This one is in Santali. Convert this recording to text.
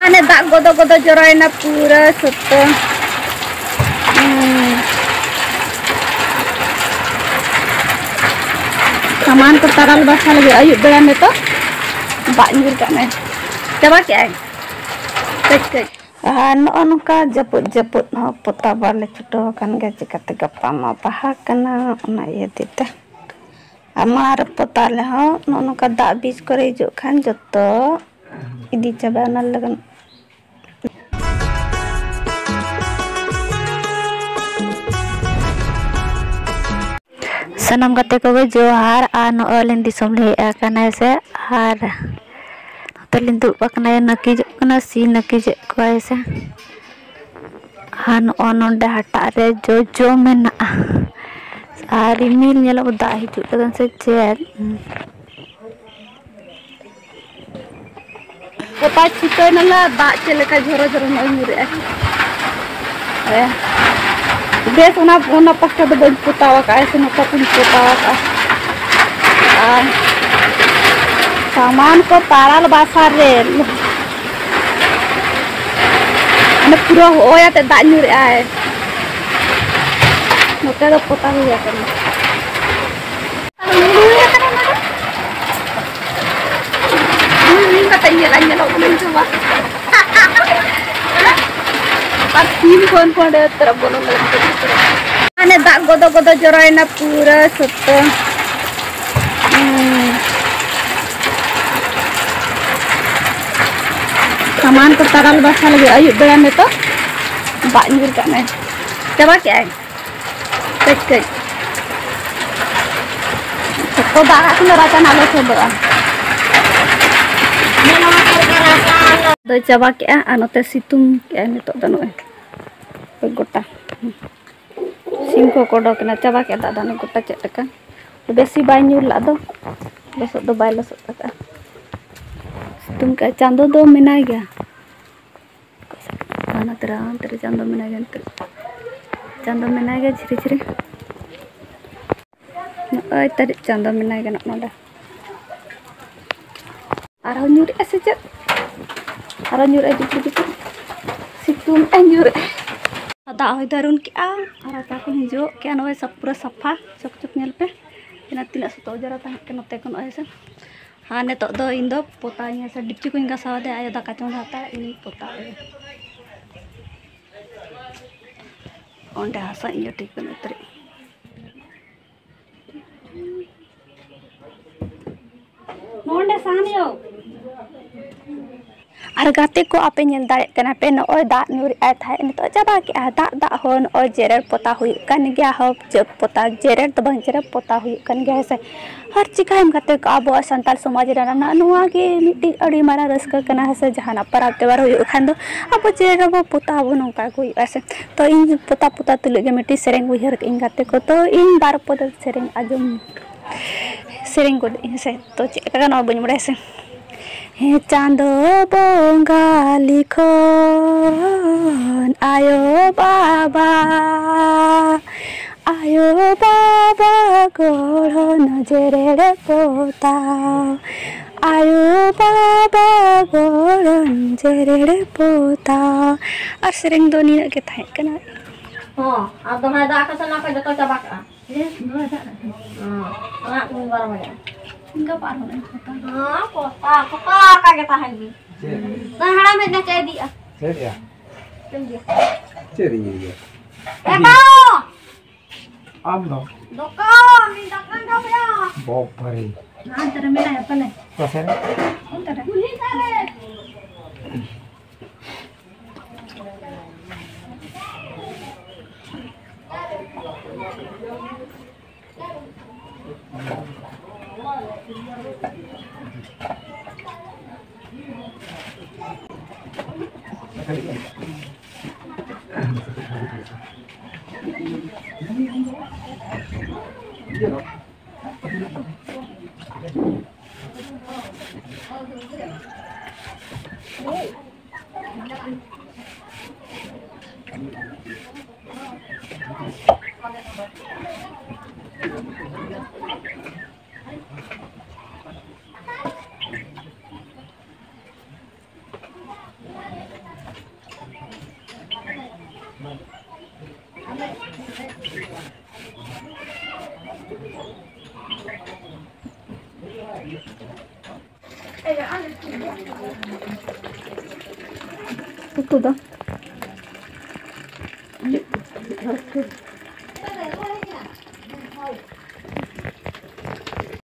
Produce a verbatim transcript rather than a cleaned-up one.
ᱢᱟᱱᱮ ᱫᱟᱜ ᱜᱚᱫᱚ ᱜᱚᱫᱚ ᱡᱚᱨᱚᱭᱮᱱᱟ ᱯᱩᱨᱟᱹ ᱥᱚᱠᱛᱚ᱾ ᱦᱩᱸ᱾ ᱥᱟᱢᱟᱱ ᱠᱚ ᱛᱟᱨᱟᱞ ᱵᱟᱥᱟ ᱞᱟᱹᱜᱤᱫ ᱟᱹᱭᱩᱵ ᱵᱮᱲᱟ ᱱᱤᱛᱚᱜ ᱫᱟᱜ ᱧᱩᱨ ᱠᱟᱜ ᱢᱮ᱾ ᱪᱟᱵᱟ ᱠᱮᱜᱼᱟᱭ ᱠᱟᱹᱡ ᱠᱟᱹᱡ᱾ ᱟᱨ ᱱᱚᱜᱼᱚ ᱱᱚᱝᱠᱟ ᱡᱟᱹᱯᱩᱫ ᱡᱟᱹᱯᱩᱫ ᱦᱚᱸ ᱯᱚᱛᱟᱣ ᱵᱟᱞᱮ ᱪᱷᱩᱴᱟᱹᱣ ᱟᱠᱟᱱ ᱜᱮᱭᱟ, ᱪᱤᱠᱟᱹᱛᱮ ᱜᱟᱯᱟ ᱢᱟ ᱵᱟᱦᱟ ᱠᱟᱱᱟ, ᱚᱱᱟ ᱤᱭᱟᱹ ᱛᱮ᱾ ᱟᱨ ᱢᱟᱲᱟᱝ ᱨᱮ ᱯᱚᱛᱟᱣ ᱞᱮᱦᱚᱸ ᱱᱚᱜᱼᱚ ᱱᱚᱝᱠᱟ ᱫᱟᱜ ᱵᱤᱡ ᱠᱚᱨᱮ ᱦᱤᱡᱩᱜ ᱠᱷᱟᱱ ᱡᱚᱛᱚ ᱤᱫᱤ ᱪᱟᱵᱟᱭᱟ, ᱚᱱᱟ ᱞᱟᱹᱜᱤᱫ᱾ ᱥᱟᱱᱟᱢ ᱜᱟᱛᱮ ᱠᱚᱜᱮ ᱡᱚᱦᱟᱨ᱾ ᱟᱨ ᱱᱚᱜᱼᱚᱭ ᱟᱹᱞᱤᱧ ᱫᱤᱥᱚᱢ ᱞᱤᱧ ᱦᱮᱡ ᱟᱠᱟᱱᱟ ᱥᱮ, ᱟᱨ ᱱᱚᱛᱮ ᱞᱤᱧ ᱫᱩᱲᱩᱵ ᱟᱠᱟᱱᱟ, ᱱᱟᱹᱠᱤᱡᱚᱜ ᱠᱟᱱᱟ, ᱥᱤ ᱱᱟᱹᱠᱤᱡᱮᱫ ᱠᱚᱣᱟᱭ ᱥᱮ᱾ ᱟᱨ ᱱᱚᱜᱼᱚᱭ ᱱᱚᱰᱮ ᱦᱟᱴᱟᱜ ᱨᱮ ᱡᱚᱡᱚ ᱢᱮᱱᱟᱜᱼᱟ᱾ ᱟᱨ ᱨᱤᱢᱤᱞ ᱧᱮᱞᱚᱜ, ᱫᱟᱜ ᱦᱤᱡᱩᱜ ᱞᱟᱹᱜᱤᱫ ᱥᱮ ᱪᱮᱫ? ᱜᱚᱴᱟ ᱪᱷᱩᱴᱟᱹᱣ ᱱᱟᱞᱮ, ᱫᱟᱜ ᱪᱮᱫ ᱞᱮᱠᱟ ᱡᱷᱚᱨᱚ ᱡᱷᱚᱨᱚ ᱱᱚᱜᱼᱚᱭ ᱧᱩᱨᱮᱜᱼᱟ᱾ ᱦᱮᱸ᱾ ᱵᱮᱥ, ᱚᱱᱟ, ᱚᱱᱟ ᱯᱟᱥᱴᱟ ᱫᱚ ᱵᱟᱹᱧ ᱯᱚᱛᱟᱣ ᱟᱠᱟᱫᱼᱟ, ᱥᱮ ᱱᱚᱛᱮ ᱠᱚᱧ ᱯᱚᱛᱟᱣ ᱟᱠᱟᱫᱼᱟ᱾ ᱟᱨ ᱥᱟᱢᱟᱱ ᱠᱚ ᱛᱟᱲᱟᱞ ᱵᱟᱥᱟ ᱨᱮ᱾ ᱢᱟᱱᱮ ᱯᱩᱨᱟᱹ ᱦᱚᱭ ᱟᱛᱮ ᱫᱟᱜ ᱧᱩᱨᱮᱜᱼᱟᱭ᱾ ᱱᱚᱛᱮ ᱫᱚ ᱯᱚᱛᱟᱣ ᱦᱩᱭ ᱟᱠᱟᱱᱟ᱾ ᱩᱭᱩᱝ ᱠᱟᱛᱮ ᱧᱮᱞᱟ, ᱧᱮᱞᱚᱜ ᱠᱟᱱᱟ ᱥᱮ ᱵᱟᱝ? ᱟᱨ ᱥᱤᱢ ᱠᱚ ᱩᱱᱠᱩ ᱚᱸᱰᱮ ᱩᱛᱟᱹᱨᱟ, ᱵᱚᱞᱚ ᱞᱟᱹᱜᱤᱫ ᱠᱚ ᱩᱛᱟᱹᱨᱟ᱾ ᱢᱟᱱᱮ ᱫᱟᱜ ᱜᱚᱫᱚ ᱜᱚᱫᱚ ᱡᱚᱨᱚᱭᱮᱱᱟ ᱯᱩᱨᱟᱹ ᱥᱚᱠᱛᱚ᱾ ᱦᱩᱸ᱾ ᱥᱟᱢᱟᱱ ᱠᱚ ᱛᱟᱨᱟᱞ ᱵᱟᱥᱟ ᱞᱟᱹᱜᱤᱫ ᱟᱹᱭᱩᱵ ᱵᱮᱲᱟ ᱱᱤᱛᱚᱜ ᱫᱟᱜ ᱧᱩᱨ ᱠᱟᱜ ᱢᱮ᱾ ᱪᱟᱵᱟ ᱠᱮᱜᱼᱟᱭ᱾ ᱠᱟᱹᱡ ᱠᱟᱹᱡ᱾ ᱥᱚᱠᱛᱚ ᱫᱟᱜ ᱟᱜ ᱠᱷᱟᱱ ᱫᱚ ᱨᱟᱪᱟ ᱱᱟᱜ ᱞᱚᱥᱚᱫᱚᱜᱼᱟ᱾ ᱫᱚᱭ ᱪᱟᱵᱟ ᱠᱮᱜᱼᱟ ᱟᱨ ᱱᱚᱛᱮ ᱥᱤᱛᱩᱝ ᱠᱮᱜᱼᱟᱭ ᱱᱤᱛᱚᱜ ᱫᱚ ᱱᱚᱜᱼᱚᱭ ᱜᱚᱴᱟ᱾ ᱥᱤᱝ ᱠᱚ ᱠᱚ ᱚᱰᱚᱠ ᱮᱱᱟ, ᱪᱟᱵᱟ ᱠᱮᱜᱼᱟ ᱫᱟᱜ ᱫᱚ ᱦᱟᱱᱮ ᱜᱚᱴᱟ ᱪᱮᱫ ᱞᱮᱠᱟ᱾ ᱵᱮᱥᱤ ᱵᱟᱭ ᱧᱩᱨ ᱞᱟᱜ ᱫᱚ, ᱞᱚᱥᱚᱫ ᱫᱚ ᱵᱟᱭ ᱞᱚᱥᱚᱫ ᱟᱠᱟᱫᱼᱟ᱾ ᱥᱤᱛᱩᱝ ᱠᱮᱜᱼᱟ, ᱪᱟᱸᱫᱚ ᱫᱚ ᱢᱮᱱᱟᱭ ᱜᱮᱭᱟ᱾ ᱦᱟᱱᱟ ᱛᱮᱨᱮ, ᱦᱟᱱᱛᱮ ᱨᱮ ᱪᱟᱸᱫᱚ ᱢᱮᱱᱟᱭ ᱜᱮᱭᱟ, ᱱᱚᱛᱮ ᱨᱮ ᱪᱟᱸᱫᱚ ᱢᱮᱱᱟᱭ ᱜᱮᱭᱟ ᱡᱷᱤᱨᱤ ᱡᱷᱤᱨᱤ᱾ ᱱᱚᱜᱼᱚᱭ ᱛᱟᱹᱨᱤᱡ ᱪᱟᱸᱫᱚ ᱢᱮᱱᱟᱭ ᱜᱮᱭᱟ ᱱᱚᱜᱼᱚ ᱱᱚᱰᱮ᱾ ᱟᱨᱦᱚᱸ ᱧᱩᱨᱮᱜᱼᱟ ᱥᱮ ᱪᱮᱫ? ᱟᱨᱚ ᱧᱩᱨᱮᱜᱼᱟ ᱡᱩᱠᱩ ᱡᱩᱠᱩ᱾ ᱥᱤᱛᱩᱝ ᱮ ᱧᱩᱨᱮᱜᱼᱟ᱾ ᱫᱟᱜ ᱦᱚᱭ ᱫᱟᱨᱩᱱ ᱠᱮᱜᱼᱟ᱾ ᱟᱨ ᱦᱟᱛᱟ ᱠᱚ ᱦᱤᱡᱩᱜ ᱠᱮᱜᱼᱟ᱾ ᱱᱚᱜᱼᱚᱭ ᱥᱟᱯ-, ᱯᱩᱨᱟᱹ ᱥᱟᱯᱷᱟ ᱪᱚᱠ ᱪᱚᱠ᱾ ᱧᱮᱞ ᱯᱮ, ᱛᱤᱱᱟᱹᱜ, ᱛᱤᱱᱟᱹᱜ ᱥᱚᱛᱚ ᱚᱡᱽᱨᱟ ᱛᱟᱦᱮᱸ ᱠᱟᱱᱟ ᱱᱚᱛᱮ ᱠᱷᱚᱱ᱾ ᱱᱚᱜᱼᱚᱭ ᱥᱮ᱾ ᱟᱨ ᱱᱤᱛᱚᱜ ᱫᱚ ᱤᱧ ᱫᱚ ᱯᱚᱛᱟᱣ ᱤᱧ ᱦᱮᱸ ᱥᱮ᱾ ᱰᱤᱯᱪᱤ ᱠᱚᱧ ᱜᱟᱥᱟᱣ ᱟᱫᱮᱭᱟ, ᱟᱭᱳ ᱫᱟᱠᱟ ᱪᱚᱸᱫᱟ ᱦᱟᱛᱟᱲ, ᱤᱧᱤᱧ ᱯᱚᱛᱟᱣ ᱟᱭᱟ᱾ ᱚᱸᱰᱮ ᱦᱟᱥᱟᱧ ᱡᱚᱴᱮ ᱠᱟᱱᱟ ᱩᱛᱟᱹᱨ᱾ ᱱᱚᱰᱮ ᱥᱟᱦᱟᱱ ᱭᱳ᱾ ᱟᱨ ᱜᱟᱛᱮ ᱠᱚ, ᱟᱯᱮ ᱧᱮᱞ ᱫᱟᱲᱮᱭᱟᱜ ᱠᱟᱱᱟ ᱯᱮ, ᱱᱚᱜᱼᱚᱭ ᱫᱟᱜ ᱧᱩᱨᱮᱜᱼᱟᱭ ᱛᱟᱦᱮᱸᱫ, ᱱᱤᱛᱚᱜ ᱪᱟᱵᱟ ᱠᱮᱜᱼᱟ ᱫᱟᱜ᱾ ᱫᱟᱜ ᱦᱚᱸ ᱱᱚᱜᱼᱚᱭ ᱡᱮᱨᱮᱲ ᱯᱚᱛᱟᱣ ᱦᱩᱭᱩᱜ ᱠᱟᱱ ᱜᱮᱭᱟ᱾ ᱦᱚᱸ, ᱪᱮᱫ ᱯᱚᱛᱟᱣ, ᱡᱮᱨᱮᱲ ᱫᱚ ᱵᱟᱝ, ᱡᱮᱨᱮᱲ ᱯᱚᱛᱟᱣ ᱦᱩᱭᱩᱜ ᱠᱟᱱ ᱜᱮᱭᱟ ᱦᱮᱸ ᱥᱮ᱾ ᱟᱨ ᱪᱤᱠᱟᱹᱭᱟᱢ ᱜᱟᱛᱮ ᱠᱚ, ᱟᱵᱚᱣᱟᱜ ᱥᱟᱱᱛᱟᱲ ᱥᱚᱢᱟᱡᱽ ᱨᱮᱱᱟᱜ ᱱᱚᱣᱟ ᱜᱮ ᱢᱤᱫᱴᱤᱡ ᱟᱹᱰᱤ ᱢᱟᱨᱟᱝ ᱨᱟᱹᱥᱠᱟᱹ ᱠᱟᱱᱟ ᱦᱮᱸ ᱥᱮ᱾ ᱡᱟᱦᱟᱱᱟᱜ ᱯᱚᱨᱚᱵᱽ ᱛᱮᱣᱦᱟᱨ ᱦᱩᱭᱩᱜ ᱠᱷᱟᱱ ᱫᱚ ᱟᱵᱚ ᱡᱮᱨᱮᱲ ᱟᱵᱚ, ᱯᱚᱛᱟᱣ ᱟᱵᱚ, ᱱᱚᱝᱠᱟ ᱜᱮ ᱦᱩᱭᱩᱜᱼᱟ ᱥᱮ᱾ ᱛᱚ ᱤᱧ ᱯᱚᱛᱟᱣ ᱯᱚᱛᱟᱣ ᱛᱩᱞᱩᱡ ᱜᱮ ᱢᱤᱫᱴᱤᱡ ᱥᱮᱨᱮᱧ ᱩᱭᱦᱟᱹᱨ ᱠᱮᱜᱼᱟᱹᱧ ᱜᱟᱛᱮ ᱠᱚ᱾ ᱛᱚ ᱤᱧ ᱵᱟᱨ ᱯᱚᱫ ᱥᱮᱨᱮᱧ ᱟᱸᱡᱚᱢ, ᱥᱮᱨᱮᱧ ᱜᱚᱫ ᱟᱹᱧ ᱦᱮᱸ ᱥᱮ᱾ ᱛᱚ ᱪᱮᱫ ᱞᱮᱠᱟ ᱜᱟᱱᱚᱜᱼᱟ ᱵᱟᱹᱧ ᱵᱟᱲᱟᱭᱟ ᱥᱮ᱾ ᱦᱮᱸ, ᱪᱟᱸᱫᱚ ᱵᱚᱸᱜᱟ ᱞᱤᱠᱷᱚᱱ ᱟᱭᱳ ᱵᱟᱵᱟ, ᱟᱭᱳ ᱵᱟᱵᱟ ᱜᱚᱲᱦᱚᱱ ᱡᱮᱨᱮᱲ ᱯᱚᱛᱟᱣ, ᱟᱭᱳ ᱵᱟᱵᱟ ᱜᱚᱲᱦᱚᱱ ᱡᱮᱨᱮᱲ ᱯᱚᱛᱟᱣ᱾ ᱟᱨ ᱥᱮᱨᱮᱧ ᱫᱚ ᱱᱤᱱᱟᱹᱜ ᱜᱮ ᱛᱟᱦᱮᱸ ᱠᱟᱱᱟ᱾ ᱦᱚᱸ, ᱟᱨ ᱫᱚᱦᱲᱟᱭ ᱫᱟᱜ ᱟᱠᱟᱫ ᱥᱮ ᱚᱱᱟ ᱠᱚ ᱡᱚᱛᱚ ᱪᱟᱵᱟ ᱠᱟᱜᱼᱟ᱾ ᱦᱮᱸ, ᱫᱚᱦᱲᱟᱭ ᱫᱟᱜ ᱟᱠᱟᱫ᱾ ᱦᱚᱸ, ᱚᱱᱟ ᱠᱚ ᱵᱟᱨᱚ ᱵᱟᱡᱟᱜᱼᱟ᱾ ᱜᱟᱯᱟ ᱟᱨᱦᱚᱸ ᱞᱮ ᱯᱚᱛᱟᱣᱟ᱾ ᱦᱚᱸ, ᱯᱚᱛᱟᱣ ᱟᱠᱟ ᱜᱮ ᱛᱟᱦᱮᱱ ᱜᱮ᱾ ᱪᱮᱫ? ᱫᱟᱹᱭ ᱦᱟᱲᱟᱢ ᱦᱮᱡ ᱱᱟ, ᱪᱟ ᱤᱫᱤᱭᱟ᱾ ᱪᱮᱫ ᱭᱟ? ᱪᱮᱫ ᱭᱟ? ᱪᱮᱫ ᱤᱧ ᱤᱫᱤᱭᱟ? ᱮ ᱵᱟᱵᱟ! ᱟᱢ ᱫᱚ? ᱫᱚᱠᱟᱱ, ᱤᱧ ᱫᱟᱠᱟᱧ ᱡᱚᱢᱮᱜᱼᱟ᱾ ᱵᱟᱵᱟᱨᱮ᱾ ᱦᱟᱱᱛᱮ ᱨᱮ ᱢᱮᱱᱟᱭᱟ ᱯᱟᱞᱮ᱾ ᱚᱠᱟ ᱥᱮᱫ ᱨᱮ? ᱚᱱᱛᱮ ᱨᱮ᱾ ᱠᱩᱞᱦᱤ ᱥᱮᱫ ᱨᱮ᱾ ᱩᱛᱩ ᱫᱚ